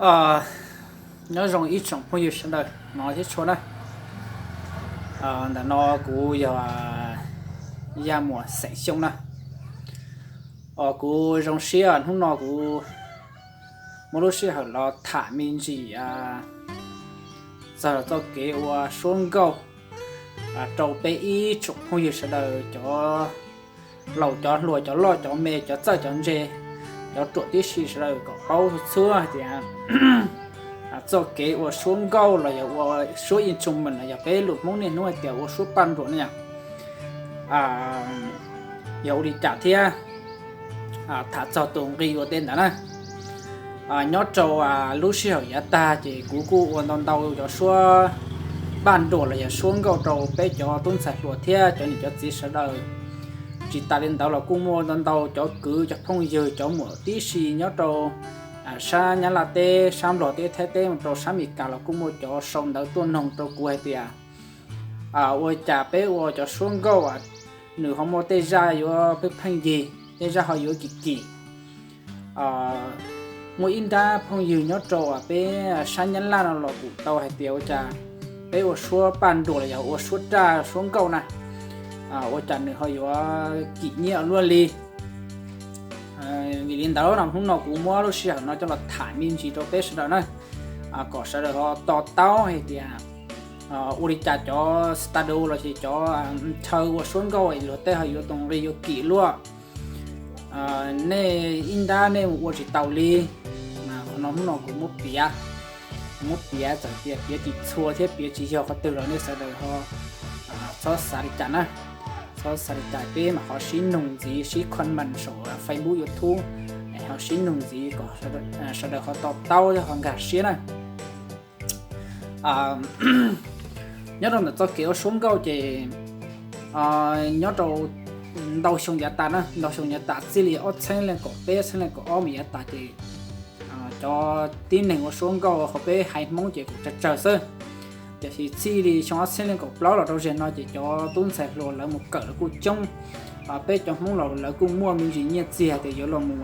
Os, nyob zoo ib tsoom phooj ywg sawv daws hnov thiab tshua na. Ntawm no kuv yog Yaj Muas xeem Xyooj na. Os, kuv zoo siab hnub no kuv muaj lub sij hawm los tham me ntsis txog txoj kev ua suab nkauj rau peb ib tsoom phooj ywg sawv daws, cov laus cov hluas, cov loj cov me, cov txawj cov ntse, cov ruam tib si sawv daws kom paub txhua txhua hais tias txoj kev ua suab nkauj los yog ua suab instrument los yog peb lus Hmoob niaj hnub hais tias ua suab paj nruam ne yom, yog ua li cas thiab tham txog tus nqi ua tej ntawd na. Nyob rau lub sij hawm yav tag ces kuv kuj ua ntau ntau cov suab paj nruam los yog suab nkauj rau peb cov tub ntxhais hluas thiab cov niam cov txiv sawv daws. Tsis tas li ntawd los kuj muaj ntau ntau cov kwv cov phooj ywg cov muam tib si nyob rau sab Nyab Laj teb, sab Nplog teb, Thaib teb, mus rau sab Amelikas los kuj muaj cov sau ntawv tuaj noog rau kuv hais tias ua cas peb ua cov suab nkauj nws ho muaj tej zaj yuav pheej pheej yig, tej zaj ho yuav kim kim. Muaj ib nrab phooj ywg nyob rau peb sab Nyab Laj no los kuj tau hais tias ua cas peb ua suab paj nruam los yog ua suab raj suab nkauj na, ua cas nws ho yuav kim nyiab luaj li. Vim li ntawd no hnub no kuv muab lub sij hawm no coj los tham me ntsis rau peb sawv daws na, kom sawv daws ho to taub hais tias ua li cas cov studio los sis cov chaw ua suab nkauj luag tej ho yuav tus nqi yuav kim luaj. Nej ib nrab nej mus ua tsis taus li. Qhov no hnub no kuv muab piav, kuv muab piav txawm tias piav tsis txhua thiab piav tsis yog qhov twg los nej sawv daws ho txhob xav li cas na, txhob xav li cas, peb mam ho sib nug ntxiv, sib comment saum Facebook, YouTube, ho sib nug ntxiv kom sawv daws ho to taub thiab ho nkag siab na. Nyob rau ntawm txoj kev ua suab nkauj ces nyob rau ntau xyoo yav tas na, ntau xyoo yav tas txij li ob txhiab leej kaum peb, ob txhiab leej kaum ob mus yav tas ces cov tib neeg ua suab nkauj hauv peb haiv Hmoob ces kuj tsawg tsawg xwb. Tiam sis txij li xyoo ob txhiab leej kaum plaub los rau zeg no ces cov tub ntxhais hluas lawv mus kawm lawv kuj coob. Peb cov Hmoob los lawv kuj muaj me ntsis nyiaj txiag tias yuav los mus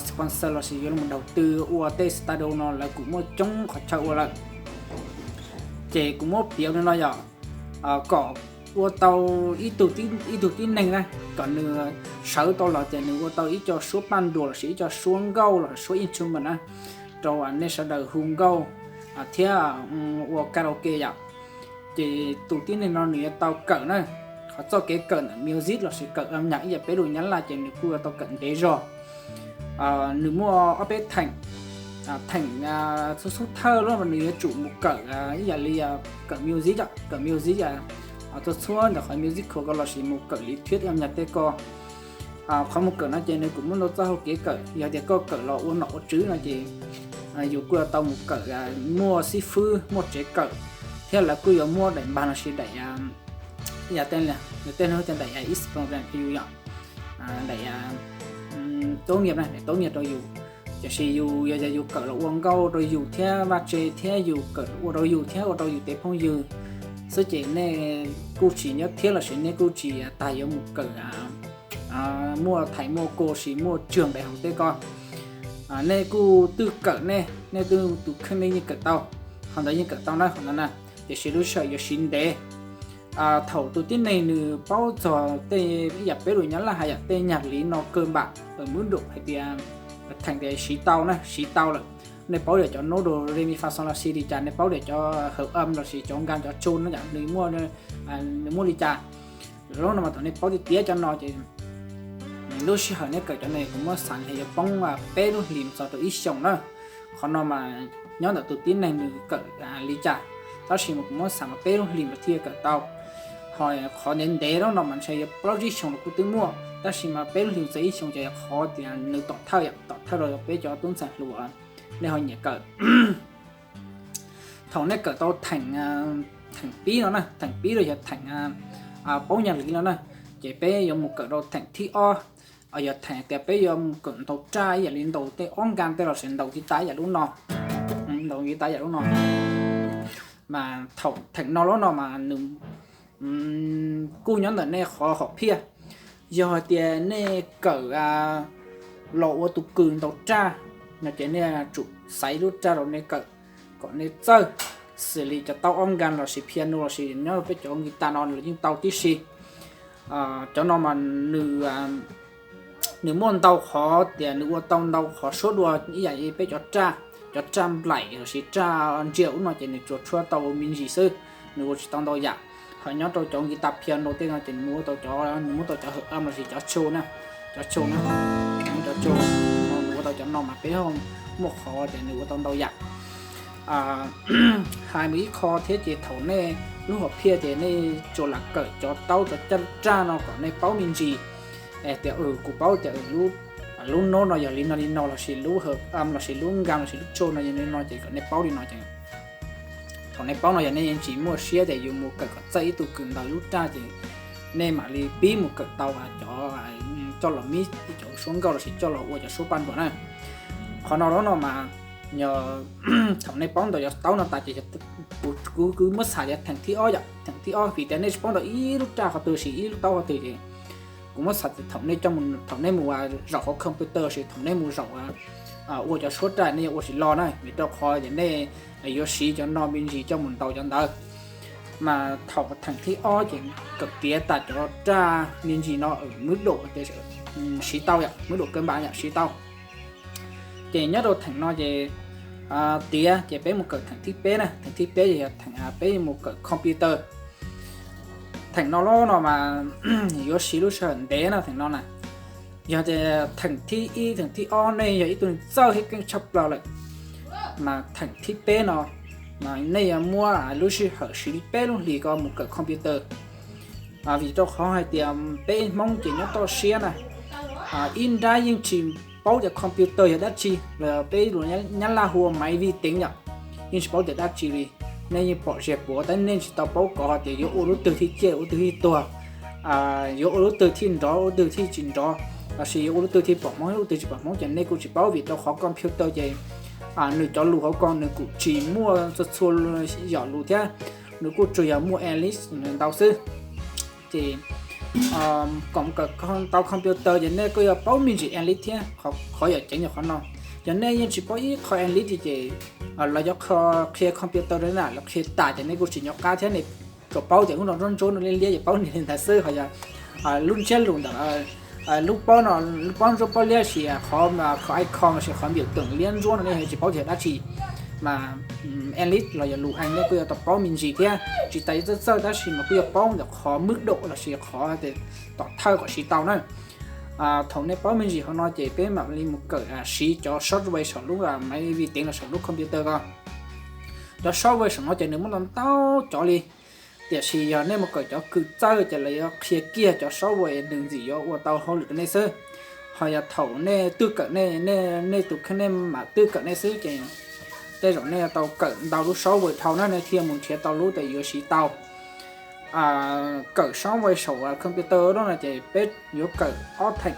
sponsor los sis yuav los daus tw ua tej studio no lawv kuj muaj coob qhov chaw ua lawm. Ces kuv muab piav li no yog kom ua tau ib tug tib neeg na, kom nws sawv tau los tias nws ua tau ib co suab paj nruas los sis ib co suab nkauj los suab instrument na, rau nej sawv daws hu nkauj thiab ua karaoke yom. Ces tus tib neeg no nws yuav tau kawm na, qhov txoj kev kawm ntawm music los sis kawm âm nhạc ib yam peb lus Nyab Laj ces nws kuj yuav tau kawm ntev zog. Nws muaj ob peb theem, theem xub xub thawj los nws yuav tsum mus kawm ib yam li kawm music, kawm music txhua txhua ntawm qhov musical ko los sis mus kawm lý thuyết âm nhạc tej ko. Qhov mus kawm no ces nws kuj muaj ntau txoj hau kev kawm, yog tias koj kawm los ua nom ua tswv no ces yus kuj yuav tau mus kawm muaj xib fwb muaj tsev kawm, thiab lawv kuj yuav muab daim npag los sis daim, yog tej, tej no tias daim Examen Phi Yu yom, daim tốt nghiệp na, daim tốt nghiệp rau yus. Tiam sis yus yog yus kawm los ua nkauj rau yus thiab vaj tse thiab yus kawm ua rau yus thiab ua rau yus tej phooj ywg xwb ces nej kuj tsis nyob thiab los sis nej kuj tsis tas yuav mus kawm muaj thầy muaj cô sis muaj trường đại học tej ko. Nej kuj twb kawm nej, nej twb tus kheej nej yeej kawm tau, qhov ntawd yeej kawm tau na, qhov ntawd na, tiam sis lub sij hawm yuav siv ntev. Thaum tus tib neeg nws paub txog tej ib yam peb lus Nyab Laj hais yam tej nhạc lý no cơ bản ở mức độ hais tias theem tias siv tau na, siv tau lawm, nej paub tias cov nốt do re mi fa sol la si li cas, nej paub tias cov hợp âm los sis cov ngan cov tsu no yom nws muaj, nws muaj li cas, lub no mas thaum nej paub tiag tiag cov no ces lub sij hawm nej kawm cov no kuv muab xav li yuav poob peb lub hlis mus txog rau ib xyoos na. Qhov no mas nyob ntawm tus tib neeg nws kawm li cas, tab sis mas kuv muab xav mas peb lub hlis mas thiaj kawm tau. Ho qhov ntev ntev lub no mas ntshe yuav plaub tsib xyoos los kuj twb muaj, tab sis mas peb lub hlis mus txog ib xyoos ces qhov tias nws tom thawj, tom thawj rau peb cov tub ntxhais hluas, nej ho nyiam kawm. Thaum nej kawm tau theem, theem pib no na, theem pib los yog theem paub nhạc lý no na, ces peb yuav mus kawm rau theem thib ob, yog theem tias peb yuav mus kawm ntaus raj ib yam li ntaus tej ob nkan tej los sis ntaus kiv tas ib yam lub no, ntaus kiv tas ib yam lub no. Mas thaum theem no lub no mas nws kuj nyob ntawm nej qhov hom phiaj. Yog hais tias nej kawm los ua tus kws ntaus raj, no ces nej tsum xaiv lub raj rau nej kawm kom nej txawj, xws li cov taub ob nkas lossis piano lossis nyob peb cov guitar no los yeej tau tib si. Cov no mas nws muaj ntau qhov tias nws ua tau ntau qhov suab dua ib yam li peb cov raj, cov raj nplaim lossis raj ntsia ub no ces nws tsuas tshuab tau me ntsis xwb, nws ua tsis tau ntau yam. Ho nyob rau cov guitar piano tej no ces nws muab tau cov, nws muab tau cov hợp âm lossis cov tsu na, cov tsu na, cov tsu, nws ua tau cov no mas peb muaj qhov tias nws ua tau ntau yam. Hais mus ib qho thiab ces thaum nej lub hom phiaj ces nej tsuas lam kawm cov taub cov raj no kom nej paub me ntsis tias kuv paub tias lub nod no yog li no li no lossis lub hợp âm lossis lub nkas lossis lub tsu no yog li no ces kom nej paub li no ces thaum nej paub no yog nej yeej tsis muaj siab tias yuav mus kawm kom txawj ib tug kws ntaus lub raj ces nej mam li pib mus kawm tau cov coj los mix cov suab nkauj lossis coj los ua cov suab paj nruam na. Qhov no los no mas yog thaum nej paub ntawm cov taub no tas ces kuv, kuv muab xav tias theem thib ob yom, theem thib ob vim tias nej tsis paub ntawm ib lub raj qhov twg lossis ib lub taub qhov twg ces kuv muab xav tias thaum nej coj, thaum nej mus zaum hauv computer lossis thaum nej mus zaum ua cov suab raj nej yuav ua tsis los na vim rau qhov tias nej yuav siv cov no me ntsis coj mus ntaus cov ntawd. Mas thaum theem thib ob ces kawm tiav tas cov raj me ntsis no mức độ siv tau yom, mức độ cơ bản yom siv tau. Ces nyob rau theem no ces tiav ces peb mus kawm theem thib peb na, theem thib peb ces yog theem peb mus kawm computer. Theem no los no mas yuav siv lub sij hawm ntev no theem no na. Yog tias theem thib ib theem thib ob nej yog ib tug neeg txawj thiab keej tshaj plaws lawm mas theem thib peb no mas nej yuav muab lub sij hawm siv li peb lub hlis ko mus kawm computer. Vim rau qhov hais tias peb Hmoob ces nyob toj siab na, ib nrab yeej tsis paub tias computer yog dab tsi los peb lus Nyab Laj hu ua máy vi tính yom, yeej tsis paub tias dab tsi li. Nej yeej pom zem puav tab nej tsis tau paub kov hais tias yuav ua lub twg thiaj ciaj, ua lub twg thiaj tuag, yuav ua lub twg thiaj nrov, ua lub twg thiaj tsis nrov, lossis yuav ua lub twg thiaj pom hmoov, lub twg tsis pom hmoov ces nej kuj tsis paub vim rau qhov computer ces nws cov lus hauv ko nws kuj tsis muaj txhua txhua yam lus thiab, nws kuj tsuas yog muaj English ntau xwb. Ces kom kawm tau computer ces nej kuj yuav paub me ntsis English thiab, qhov yam ceev yog qhov no. Yog nej yeej tsis paub ib qho English ces los yog qhia computer na los qhia tas ces nej kuj tsis nco qab thiab, nej tsuas paub tias lub no ntsuab ntsuab no liab liab ces paub li ntawd xwb. Ho yog lub ntsiab lus ntawm lub pob no, lub pob ntsuab pob liab lossis qhov, qhov icon lossis qhov npiam teem liab ntsuab no nej tsis paub tias dab tsi mas English los yog lus Ais nej kuj yuav tau paub me ntsis thiab, tsis tas yuav txawj txawj tab sis mas kuj yuav paub ntawm qhov mức độ lossis qhov tom thawj kom siv tau na. Thaum nej paub me ntsis qhov no ces peb mam li mus kawm siv cov software saum lub máy vi tính los saum lub computer ko. Cov software saum no ces nws muaj ntau ntau cov li, tiam sis yog nej mus kawm cov kws txawj ces lawv yuav qhia kiag cov software nws ntxim yuav ua tau hauj lwm rau nej xwb. Ho yog thaum nej twb kawm nej, nej tus kheej nej mam twb kawm nej xwb ces tej zaum nej yuav tau kawm ntau lub software dhau na nej thiaj mus nrhiav tau lub tias yuav siv tau. Kawm software saum computer no ces peb yuav kawm ob theem.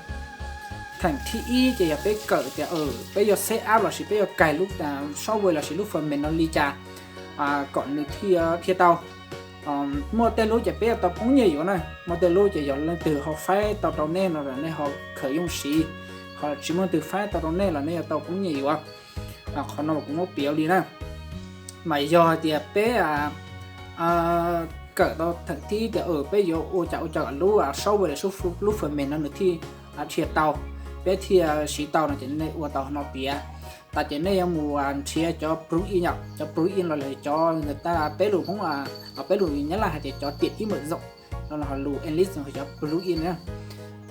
Theem thib ib ces yog peb kawm tias peb yuav set up lossis peb yuav cài lub software lossis lub phần mềm no li cas kom nws thiaj, thiaj tau. Muaj tej lub ces peb yuav tau poob nyiaj yuav na, muaj tej lub ces yog leej twg ho faib tau rau nej no los nej ho khawm yooj siv, ho tsis muaj leej twg faib tau rau nej los nej yuav tau poob nyiaj yuav. Qhov no kuv muab piav li na. Mas yog hais tias peb kawm tau theem thib tias peb yuav ua cas ua cas lub software lub phần mềm no nws thiaj dhia tau, peb thiaj siv tau no ces nej ua tau no piav. Tas ces nej yuav mus nrhiav cov plug-in yom, cov plug-in los yog cov peb lus Hmoob, peb lus Nyab Laj hais tias cov tiam ib mawm zoom no los lus English cov plug-in na.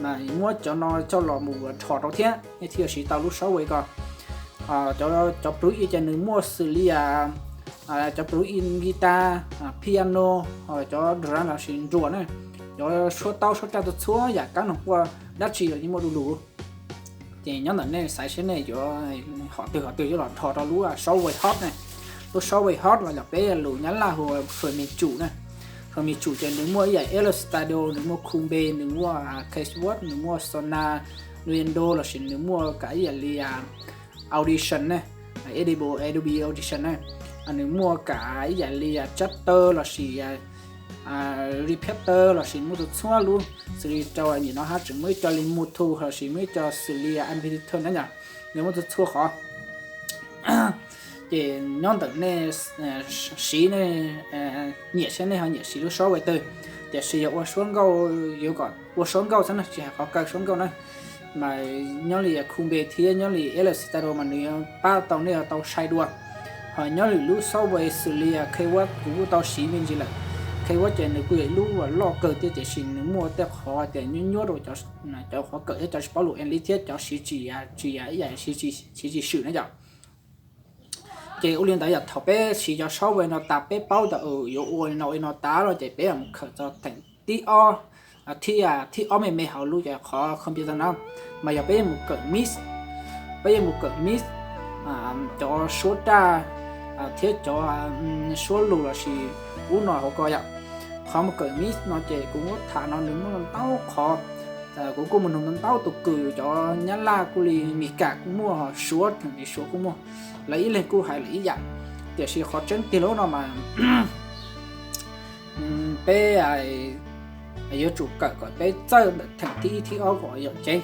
Mas muab cov no coj los mus dhos rau thiab nej thiaj siv tau lub software ko. Cov plug-in ces nws muaj xws li cov plug-in guitar, piano, cov drum lossis nruas na, cov suab taub suab raj txhua yam kab noog quaj dab tsi los yeej muaj du lug. Ces nyob ntawm nej xaiv seb nej yuav hom twg hom twg coj los dhos rau lub software host na. Lub software host los yog peb lus Nyab Laj hu ua phần mềm chủ na. Phần mềm chủ ces nws muaj ib yam FL Studio, nws muaj Cubase, nws muaj Cashworks, nws muaj Sonar, Nuendo lossis nws muaj kav ib yam li Audition na, Adobe, Adobe Audition na. Nws muaj kav ib yam li Traktor lossis Reaper lossis muaj txhua txhua lub, xws li rau nim no hab tseem muaj ib co li Motu lossis muaj ib co xws li MP Editor na yom, nws muaj txhua txhua qhov. Ces nyob ntawm nej siv, nej nyiam saib nej ho nyiam siv lub software twg, tiam sis yog ua suab nkauj, yuav kom ua suab nkauj xwb na, tsis hais qhov kaw suab nkauj na. Mas nyob li Cubase thiab nyob li FL Studio mas nws pab tau nej tau sai dua. Ho nyob li lub software xws li Keywords kuv kuj tau siv me ntsis lawm. Keywords ces nws kuj yog ib lub loj kawg thiab, tiam sis nws muaj tej qhov tias nyuaj nyuaj rau cov qhov kawm thiab cov tsis paub lus English thiab cov siv tsis, tsis, siv tsis swm na yom. Ces ua li ntawd yog thaum peb siv cov software no tas peb paub tias yuav ua li no ua li no tas no ces peb yuav mus khawm txog theem thib ob, thib, thib ob me me hauv lub cov qhov computer no, mas yog peb yuav mus kawm mix, peb yuav mus kawm mix cov suab raj thiab cov suab lus lossis ub no hauv ko yom. Qhov mus kawm mix no ces kuv muab tham no nws muaj ntau qhov, kuv kuj mus nug ntau tus kws cov Nyab Laj kuj li Mis Kas kuj muaj, Suav theem Suav kuj muaj, lawv ib leeg kuj hais lawm ib yam. Tiam sis qhov tseeb tiag lub no mas peb yuav tsum kawm kom peb txawj ntawm theem thib ib thib ob kom yom ceev.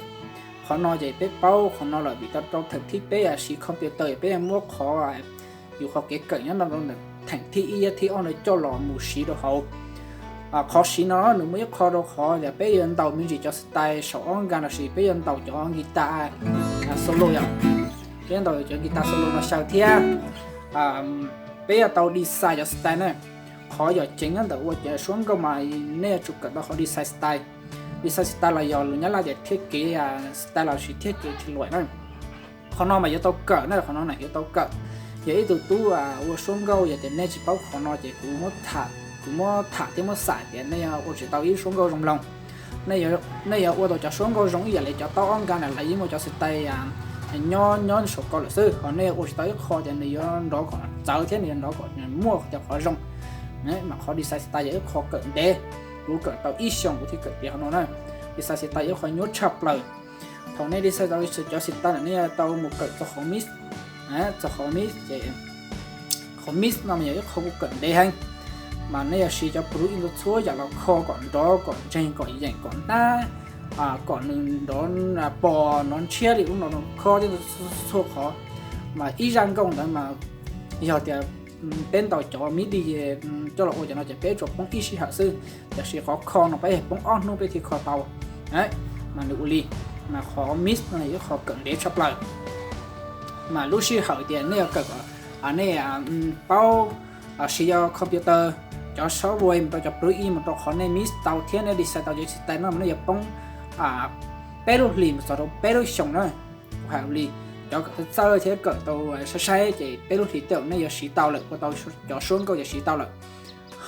Qhov no ces peb paub qhov no lawm vim tau rau theem thib peb siv computer peb muab qhov, yus qhov kev kawm nyob no rau ntawm theem thib ib thib ob no coj los mus siv rau hauv. Qhov siv no nws muaj ib qho rau qhov tias peb yuav ntaus me ntsis cov style saum organ lossis peb yuav ntaus cov guitar solo yom. Peb yuav ntaus cov guitar solo no xyaw thiab peb yuav tau design cov style na. Qhov yog ceev nyob ntawm ua cov suab nkauj mas nej yuav tsum kawm tau qhov design style. Design style los yog lus Nyab Laj tias thiab kev style lossis thiab kev thi luam na. Qhov no mas yuav tau kawm na, qhov no na yuav tau kawm. Yog ib tug tub ua suab nkauj yog tias nej tsis paub qhov no ces kuv muab tham, kuv muab tham thiab muab xav tias nej yuav ua tsis tau ib suab nkauj zoo mloog. Nej yuav ua tau cov suab nkauj zoo ib yam li cov taub organ na, lawv yeej muaj cov style nyob nyob saum ko lawm xwb, ho nej ua tsis tau ib qho tias nws yuav nrov kom txawv thiab nws yuav nrov kom muaj cov qhov zoo. Mas qhov design style yog ib qho kawm ntev, kuv kawm tau ib xyoos kuv thiaj kawm tiav qhov no na. Design style yog ib qho nyuaj tshaj plaws. Thaum nej design tau cov style lawm nej yuav tau mus kawm txog qhov mix, txog qhov mix ces qhov mix no mas yog ib qho kuj kawm ntev heev. Mas nej yuav siv cov plug-in txhua yam los kho kom nrov kom ntseeg kom yeem kom hnab, kom nws nrov pos nrov ntshiab li ub no kho thiab txhua qhov. Mas ib zaj nkauj ntawd mas yog tias peb ntaus cov midi coj los ua cov no ces peb tsuas poob ib sij hawm xwb, tiam sis qhov kho no peb poob ob hnub peb thiaj kho tau. Mas nws ua li, mas qhov mix no yog ib qho kawm ntev tshaj plaws. Mas lub sij hawm tias nej yuav kawm kom nej paub siv cov computer, cov software mus rau cov plug-in mus rau qhov nej mix tau thiab nej design tau cov style no mas nej yuav poob peb lub hlis mus txog rau peb lub xyoos na. Kuv hais li, cov kawm txawj txawj thiab kawm tau saib saib ces peb lub hlis tej zaum nej yuav siv tau lawm, ua tau cov suab nkauj yuav siv tau lawm.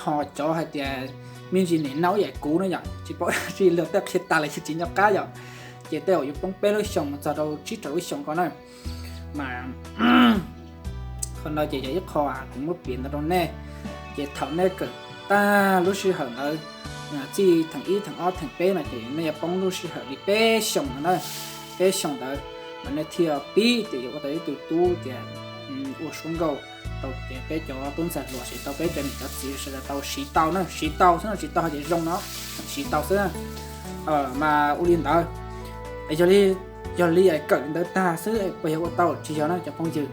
Ho cov hais tias me ntsis nim no ib yam kuv no yom, tsis paub dab tsi luag tej qhia tas lawm ces tsis nco qab yom, ces tej zaum yuav poob peb lub xyoos mus txog rau tsib rau lub xyoos ko na. Mas qhov no ces yog ib qho kuv muab piav ntawd rau nej. Ces thaum nej kawm tag lub sij hawm ntawd, txij theem ib theem ob theem peb no ces nej yuav poob lub sij hawm li peb xyoos no na. Peb xyoos ntawd mas nej thiaj pib tias yuav ua tau ib tug tub tias ua suab nkauj tau tias peb cov tub ntxhais hluas siv tau, peb cov niam cov txiv sawv daws tau siv tau na, siv tau xwb no, tsis tau hais tias zoo no, siv tau xwb na. Mas ua li ntawd, yog li, yog li kawm li ntawd tag xwb puas yog ua tau? Tsis yog na cov phooj ywg.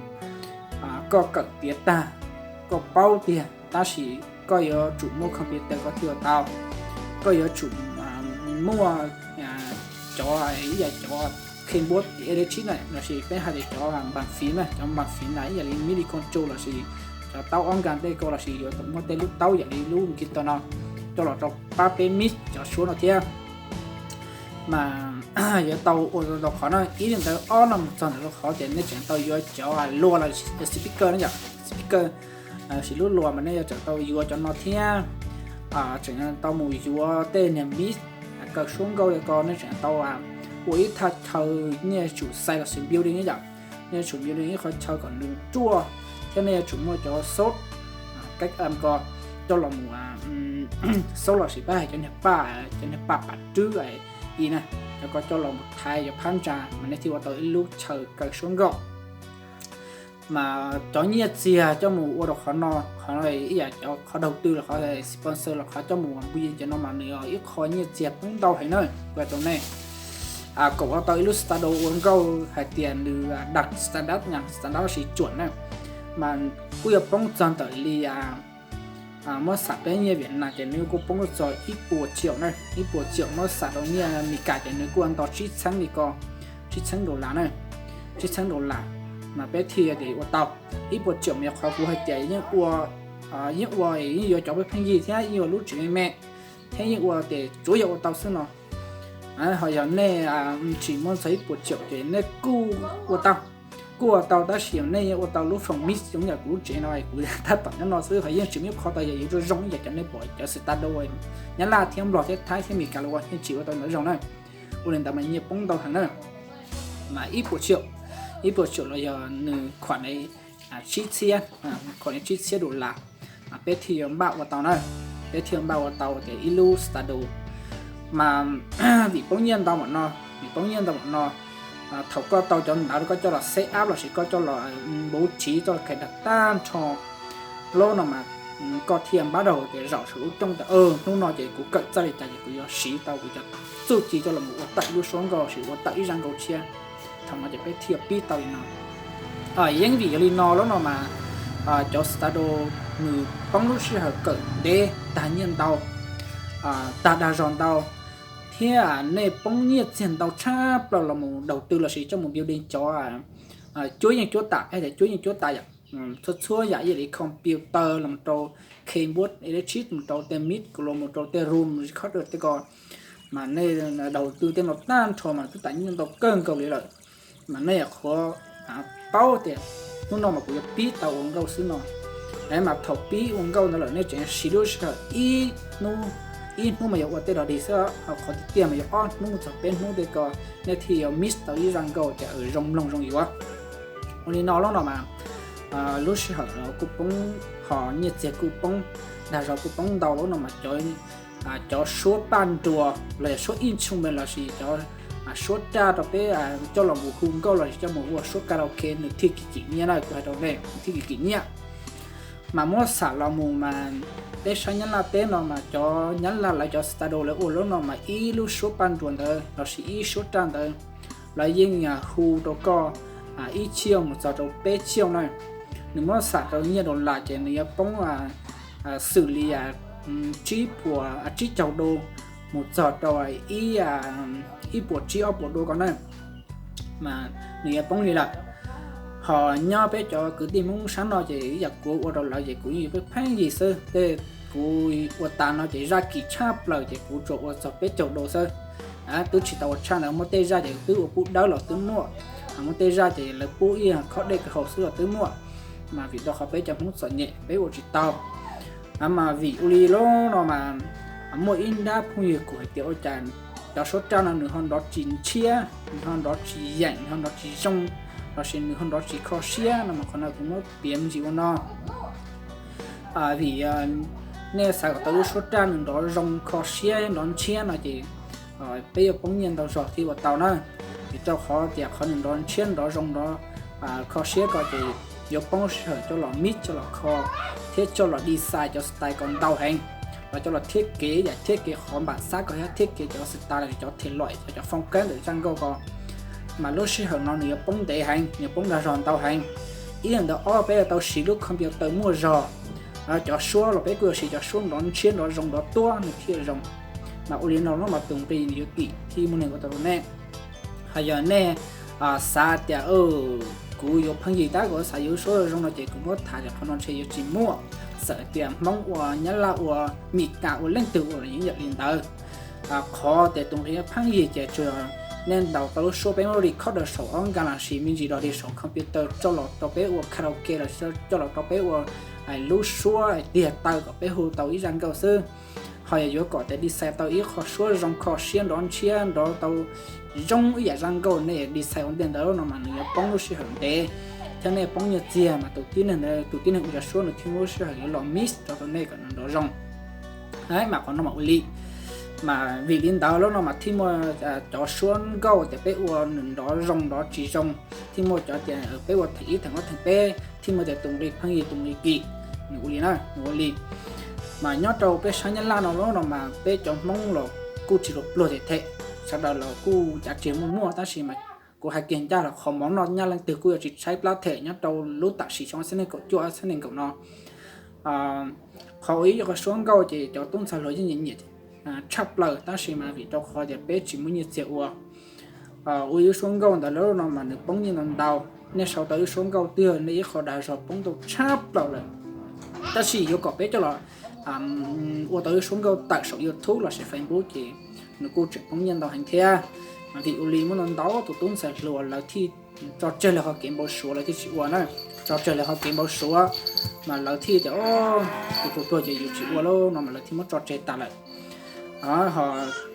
Koj kawm tiav tag, koj paub tiag, tab sis koj yuav tsum muaj computer koj thiaj ua tau. Koj yuav tsum muaj cov ib yam cov keyboard electric na, lossis peb hais tias cov bàn phím na, cov bàn phím na ib yam li midi control lossis cov taub organ tej ko lossis yuav tsum muaj tej lub taub yam li lub guitar no coj los rau pab peb mix cov suab no thiab. Mas yuav tau ua tau qhov no, ib li ntawd ob no mus txog ntawm qhov tias nej tseem tau yuav cov lua los speaker na yom, speaker, lossis lub luas mas nej yuav tsum tau yuav cov no thiab. Tseem tau mus yuav tej niag mix, kaw suab nkauj ko nej tseem tau ua ib thaj chaw, nej yuav tsum xais los sis building yom, nej yuav tsum building ib qhov chaw kom nws ruaj, thiab nej yuav tsum muaj cov sound, cách âm ko coj los mus, sound lossis pab hais cov niag paj, cov niag paj pam rwb i na, cov ko coj los mus thaiv cov phab ntsa mas nej thiaj ua tau ib lub chaw kaw suab nkauj. Mas cov nyiaj txiag coj mus ua rau qhov no, qhov no ib yam cov qhov đầu tư los qhov sponsor los qhov coj mus npui cov no mas nws yog ib qho nyiaj txiag poob ntau heev na, kuv hais rau nej. kom ua tau ib lub stand-up ua nkauj hais tias nws đạt standard, standard lossis chuẩn na, mas kuj yuav poob txog ntawm li, muab xam peb nyiaj Việt Nam ces nws kuj poob txog ib puas triệu na, ib puas triệu muab xam rau nyiaj Meskas ces nws kuj ua ntau tsib txheeb li ko, tsib txheeb dollar na, tsib txheeb dollar, mas peb thiaj li ua tau. Ib puas triệu mas yog qhov kuv hais tias yeej ua, yeej ua, yeej yuav cov pheej yig thiab yeej ua lub tsev me me thiab yeej ua ces tsuav yog ua tau xwb no. Ho yog nej tsis muaj txog ib puas triệu ces nej kuj ua tau, kuj ua tau tab sis yog nej yeej ua tau lub phòng mix zoo yam kuv lub tsev no, kuv tab tom nyob no xwb ho yeej tsis muaj ib qho tau yog yuav zoo zoo ib yam cov nej pom cov stand-up Nyab Laj thiab Nplog thiab Thaib thiab Meskas los ua yeej tsis ua tau ntawd zoo na. Ua li ntawd mas nyiaj poob ntau heev na. Mas ib puas triệu, ib puas triệu los yog nws khuam tsib txhiab, khuam tsib txhiab dollar, mas peb thiaj yuav npaj ua tau na, peb thiaj yuav npaj ua tau tias ib lub stand-up. Mas vim poob nyiaj ntau npaum no, vim poob nyiaj ntau npaum no, thaum koj tau cov ntawd koj coj los set up lossis koj coj los bố trí txoj khev dag tag nrho lawm no mas koj thiaj npaj tau tias zaum saum lub rooj tias hnub no ces kuv kawm txawj li cas ces kuv yuav siv tau kuv cov txuj ci coj los mus ua tawm lub suab nkauj lossis ua tawm ib zaj nkauj tshiab. Thaum no ces peb thiaj pib tau li no. Yeej vim yog li no lawm no mas cov stand-up nws poob lub sij hawm kawm ntev, tag nyiaj ntau, tag dag zog ntau, thiab nej poob nyiaj txiag ntau tshaj plaws los mus đầu tư lossis coj mus building cov cuab yeej cuab tas, tias cuab yeej cuab tas yom, txhua txhua yam ib yam li computer los rau keyboard, electric mus rau tej mic, los mus rau tej room recorder tej ko, mas nej đầu tư tej no tag nrho mas twb tas nyiaj ntau kawg nkaus li lawm. Mas nej qhuav paub tias hnub no mas kuv yuav pib tau ua nkauj xwb no. Mas thaum pib ua nkauj ntawd lawm nej tseem siv lub sij hawm ib hnub, ib hnub mas yuav ua tej dog dig xwb, ho qhov tiag tiag mas yuav ob hnub txog peb hnub tej ko, nej thiaj yuav mix tau ib zaj nkauj tias zoo mloog zoo yuav. Ua li no lawm no mas lub sij hawm kuj poob, ho nyiaj txiag kuj poob, dag zog kuj poob ntau lawm no mas cov suab paj nruas los yog suab instrument lossis cov suab raj rau peb coj los mus hu nkauj lossis coj mus ua suab karaoke nws thiaj kim kim nyiaj na, kuv hais rau nej, nws thiaj kim kim nyiaj. Mas muab xam los mus mas peb sab Nyab Laj teb no mas cov Nyab Laj lawv cov stand-up lawv ua lub no mas ib lub suab paj nruas ntawd lossis ib suab raj ntawd lawv yeej hu rau koj ib triệu mus txog rau peb triệu na. Nws muab xam rau nyiaj dollar ces nws yuav poob xws li tsib puas, tsib caug đô mus txog rau ib puas tsib ob puas đô ko na. Mas nws yuav poob li lawm. Ho nyob peb cov kwv tij Hmoob sab no ces ib yam kuv ua rau lawv ces kuv yeej yuav pheej yig xwb. Tej kuv ua tas no ces zaj kim tshaj plaws ces kuv tsuas ua txog peb caug đô xwb. Twb tsis tau ua tshaj ntawd, muaj tej zaj ces twb ua pub dawb los twb muaj, muaj tej zaj ces lawv pub ib khob dej ka hau xwb los twb muaj. Mas vim rau qhov peb cov Hmoob txom nyem peb ua tsis tau. Mas vim ua li lub no mas muaj ib nrab phooj ywg kuv hais tias ua cas cov suab raj no nws ho nrov tsis ntshiab, nws ho nrov tsis yeem, nws ho nrov tsis zoo, lossis nws ho nrov tsis kho siab no mas qhov no kuv muab piav me ntsis ua no. Vim nej xav kom tau lub suab raj nws nrov zoo kho siab nrov ntshiab no ces peb yuav poob nyiaj ntau zog thiaj ua tau na. Vim rau qhov tias qhov nws nrov ntshiab nrov zoo nrov kho siab ko ces yuav poob sij hawm coj los mix coj los kho thiab coj los design cov style ko ntau heev, los coj los thiab kev yam thiab kev qhov npam xab ko thiab thiab kev cov style los cov thể loại cov phong cách ntawm zaj nkauj ko. Mas lub sij hawm no nws yuav poob ntev heev, nws yuav poob dag zog ntau heev. Ib yam ntawd ob peb yuav tau siv lub computer muaj zog, cov suab los peb kuj yuav siv cov suab nrov ntshiab nrov zoo nrov tuab nws thiaj zoo. Mas ua li no lub mas tus nqi nws yuav kim thiaj muaj neeg ua tau rau nej. Ho yog nej xav tias kuv yuav pheej yig tab kuv xav yuav suab zoo no ces kuv muab tham tias qhov no ntshe yuav tsis muaj, txawm tias Hmoob ua, Nyab Laj ua, Mis Kas ua, leej twg ua los yeej yam li ntawd. Qhov tias tus nqi pheej yig ces tsuas nej ntaus tau lub suab peb muab record saum ob nkag los sis me ntsis dog dig saum computer coj los rau peb ua karaoke los coj los rau peb ua lub suab tiag taw kom peb hu tau ib zaj nkauj xwb. Ho yog yuav kom tias design tau ib qho suab zoo kho siab nrov ntshiab nrov tau zoo ib yam zaj nkauj nej design ua ntej ntawd no mas nws yuav poob lub sij hawm ntev thiab nej poob nyiaj txiag mas tus tib neeg ntawd, tus tib neeg ua cov suab nws thiaj muaj lub sij hawm yuav los mix rau rau nej kom nws nrov zoo. Mas qhov no mas ua li, mas vim li ntawd lub no mas thiaj muaj cov suab nkauj tias peb ua nws nrov zoo nrov tsis zoo, thiaj muaj cov tias peb ua theem ib theem ob theem peb, thiaj muaj tias tus nqi pheej yig tus nqi kim. Nws ua li na, nws ua li. Mas nyob rau peb sab Nyab Laj no lub no mas peb cov Hmoob los kuj tsis tshua pluag them them, sawv daws los kuj cav tsiaj muaj muaj, tab sis mas kuv hais kiag ncaj los qhov mov noj nyab leej twg kuj yuav tsis tshaib plab them nyob rau lub tam sim xyoo ob txhiab nees nkaum cuaj ob txhiab nees nkaum no. Qhov ua ib qho suab nkauj ces cov tub ntxhais hluas yeej nyiam nyiam tshaj plaws, tab sis mas vim rau qhov tias peb tsis muaj nyiaj txiag ua. Ua ib suab nkauj ntawd lub no mas nws poob nyiaj ntau ntau. Nej sau tau ib suab nkauj twg nej ib qho dag zog poob ntau tshaj plaws lawm. Tab sis yuav kom peb coj los ua tau ib suab nkauj tawm saum YouTube los sis Facebook ces nws kuj tseem poob nyiaj ntau heev thiab. Vim ua li muaj ntau tus tub ntxhais hluas lawv thiaj tso tseg lawv qhov kev npau suav lawv thiaj tsis ua na, tso tseg lawv qhov kev npau suav, mas lawv thiaj tias, tus tus tuag ces yus tsis ua lawm no mas lawv thiaj muab tso tseg tas lawm. Ho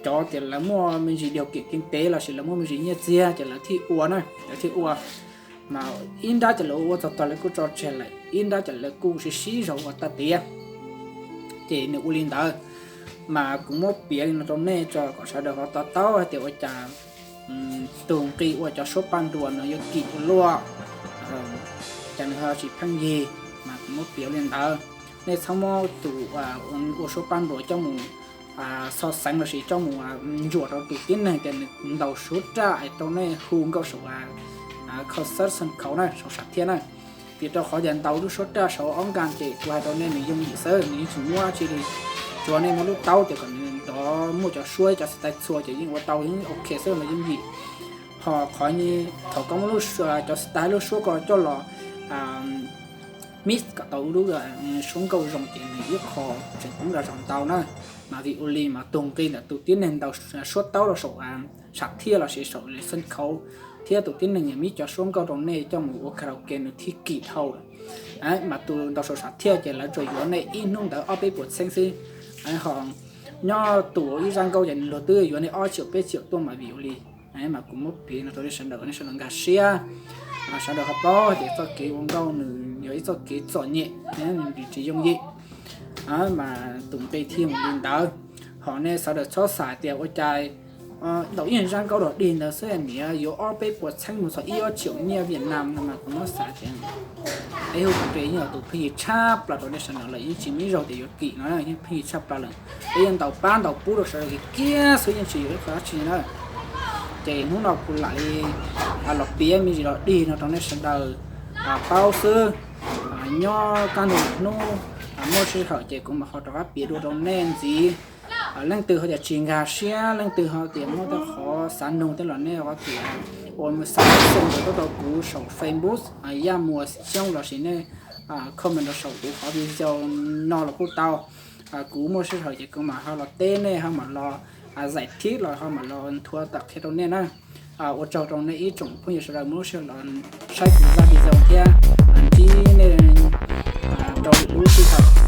cov tias lawv muaj me ntsis điều kiện kinh tế los sis lawv muaj me ntsis nyiaj txiag ces lawv thiaj ua na, lawv thiaj ua. Mas ib nrab ces lawv ua txog tog lawv kuj tso tseg lawm, ib nrab ces lawv kuj sib sib zog ua tag tiav. Ces nws ua li ntawd, mas kuv muab piav li no rau nej tso kom sawv daws ho to taub hais tias ua cas tus nqi ua cov suab paj nruas no yuav kim ua luaj, cas nws ho tsis pheej yig, mas kuv muab piav li ntawd. Nej txhob muab tus ua suab paj nruas coj mus so sánh los sis coj mus ntsuam rau tus tib neeg tias nws ntaus suab raj es rau nej hu nkauj saum concert sân khấu na, saum sam thiaj na. Vim rau qhov tias ntaus lub suab raj saum ob nkas ces kuv hais rau nej nws yooj yim xwb, nws yeej tsis muab dab tsi li. Tsuas nej muab lub taub tias kom nws nrov muaj cov suab cov style txhua ces yeej ua tau yeej ok xwb los yooj yim. Ho qhov thaum koj muab cov style lub suab ko coj los mix kom tau lub suab nkauj zoo ces nws ib qho tseem poob dag zog ntau na. Mas vim ua li mas tus nqi ntawm tus tib neeg ntaus suab taub rau saum sam thiaj los sis saum sân khấu thiab tus tib neeg mix cov suab nkauj rau nej coj mus ua karaoke nws thiaj kim dhau lawm. Mas tus ntaus saum sam thiaj ces lawv tsuas yuav nej ib hnub ntawd ob peb puas txheeb xwb. Ho nyob tus ib zaj nkauj ces nws luag twb yuav nej ob triệu peb triệu tuaj mas vim ua li. Mas kuv muab piav no rau nej sawv daws, nej sawv daws nkag siab, sawv daws ho paub tias txoj kev ua nkauj nws yog ib txoj kev txom nyem, nws tsis yooj yim. Mas tus nqi thiaj mus li ntawd. Ho nej sawv daws txhob xav tias ua cas tau ib zaj nkauj dog dig ntawd xwb niam yuav ob peb puas txheeb mus txog ib ob triệu nyiaj Việt Nam no mas kuv muab xav tias peb hu tus nqi yeej yog tus pheej yig tshaj plaws rau nej sawv daws lawm, yeej tsis muaj ib zaug tias yuav kim no, yeej pheej yig tshaj plaws lawm. Peb yeej ntaus pab ntaus pub rau sawv daws kiag xwb, yeej tsis yuav ib qho dab tsi na. Ces hnub no kuv lam li los piav me ntsis dog dig no rau nej sawv daws paub xwb. Nyob kaj ntug hnub muaj sij hawm ces kuv mam ho rov qab piav dua rau nej ntxiv. Leej twg ho tias tsis nkag siab, leej twg ho tias muaj tej qhov xav nug tej los nej ho tias ua xav xoo rau kuv saum Facebook Yaj Muas Xyooj los sis nej comment rau saum kuv qhov video no los kuj tau. Kuv muaj sij hawm ces kuv mam ho los teb nej, ho mam los giải thích los ho mam los nthuav tawm qhia rau nej na. Ua tsaug rau nej ib tsoom phooj ywg sawv daws muaj lub sij hawm los saib kuv zaj video thiab ntsib nej rau lwm lub sij hawm.